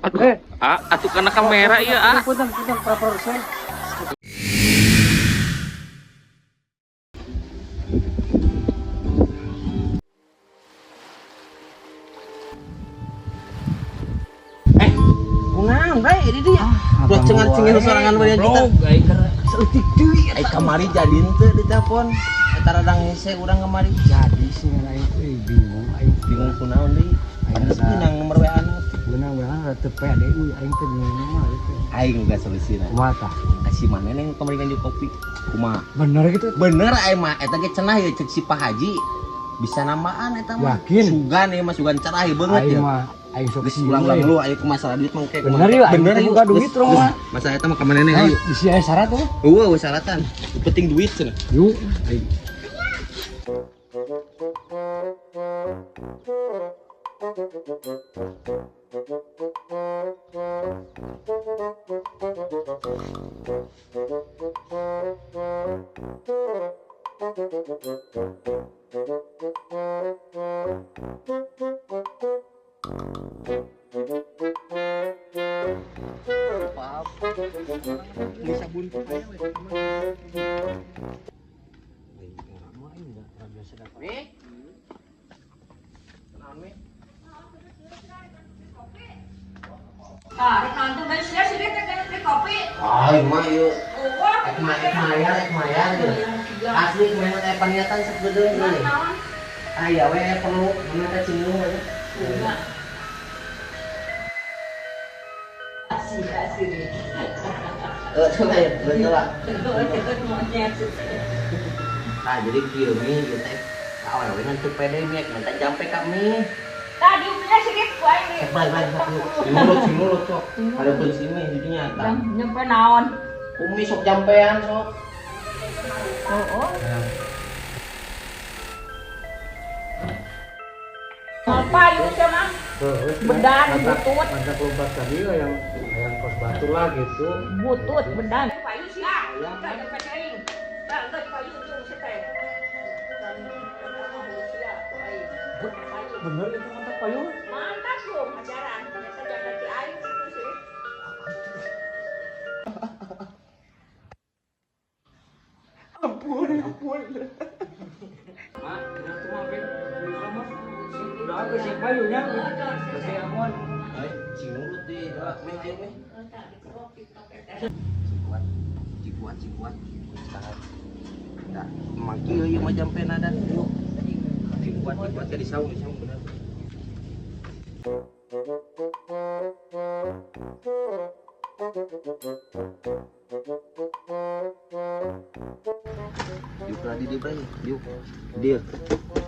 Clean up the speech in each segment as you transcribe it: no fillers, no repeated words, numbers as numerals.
Aduh, Eh. ah, atuh kana kamera ieu ah. Punten, punten, para produsen. Eh, kunaon bae di dia. Buat cengar-cengir sorangan bae kita. Goblok, aing keur Saeutik deui eta kamari jadi henteu di telepon. Eta radang hese urang kamari. Jadi sih ngan aing euy bingung aing. Bingung kunaon deui. Aing Pantes meunang nomor WA na. Beunang WA teu pede euy aing teh bingung mah itu. Aing gak solusina. Kumaha tah? Kasih mana neng kamari nganjuk kopi. Kumaha? Bener gitu. Bener aing mah eta ge cenah ya cek si Pak Haji. Bisa namaan eta mah. Yakin? Sugan ya mah sugan cerah ya banget Aing ya. mah aing sok Geus sieun, ulang-ulang euy. lu ayo ke masalah duit mah kayak Bener yuk, aing Bener teh yuk. boga duit Geus, rong mah. geus. Masalah eta mah ka maneh Ayo, ayo. bisi aya syarat tuh. Eueuh eueuh syaratan. Penting duit cenah. Yuk, aing. Bisa buntu Mi. Kenaon, Mi? Ah, rek nonton dari sia sih teh beli kopi. Aing mah ieu Wah, ek mah ek mayar ek mayar gitu. Asli kumaha teh paniatan sok gede euy. Naon? Aya we perlu mana teh cinggung we. Asih, asih. Eh, coba ya, coba. Monyet. Nah, jadi kieu Mi ieu teh awewe ngan teu pede Mi ek minta jampe ka Mi. Tadi punya sedikit ku aing Sok bae bae sok yuk. Sing nurut sok. Ada pun si Mi jadinya tah. Nyampe naon? Umi sok jampean sok. Oh, oh. Apa yuk sama? Bedan, butut. Mantap lompat tadi yang yang kos batu lah gitu. Butut, bedan. Payu sia. Tah nyampe aing. Tah geus payu tuh si teh. Bener itu mantap payung. Mantap lu ajaran. Biasa jaga ti aing situ sih. Ampun, ampun. Mak, kenapa tuh maafin? Udah aku sih payungnya. Masih aman. Ayo, cing nurut deh. Mi, ayo Mi. Cing kuat, cing kuat, cing kuat. Tahan. Nah, emang kieu ieu mah jampena dan yuk. Cing kuat, cing kuat di saung, di saung bener. Yuk lah di dia bray, yuk. Dia,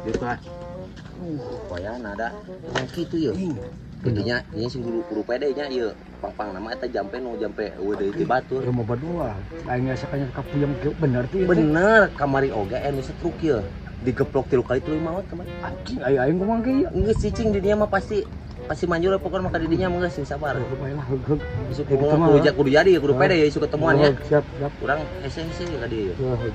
yuk lah. Payah nada. Emang kitu ya. Intinya, ini sing kudu kudu pede nya ieu. Pang-pang nama eta jampe nu jampe eueuh deui ti batur. Ya mau berdua. Aing asa kanya kapuyang bener tuh. Ieu teh. Bener, kamari oge anu setruk ieu. Digeplok tilu kali tuluy maot kamari. Anjing aing aing kumaha ge ieu. Geus cicing di dinya mah pasti pasti manjur pokoknya mah ka di dinya mah geus sing sabar. Lumayan lah heug heug. Isuk Kayak gitu mah. kudu jadi kudu pede ya isuk ketemuan ya. Siap, siap. Urang hese-hese ya ka dieu. Ya, heug.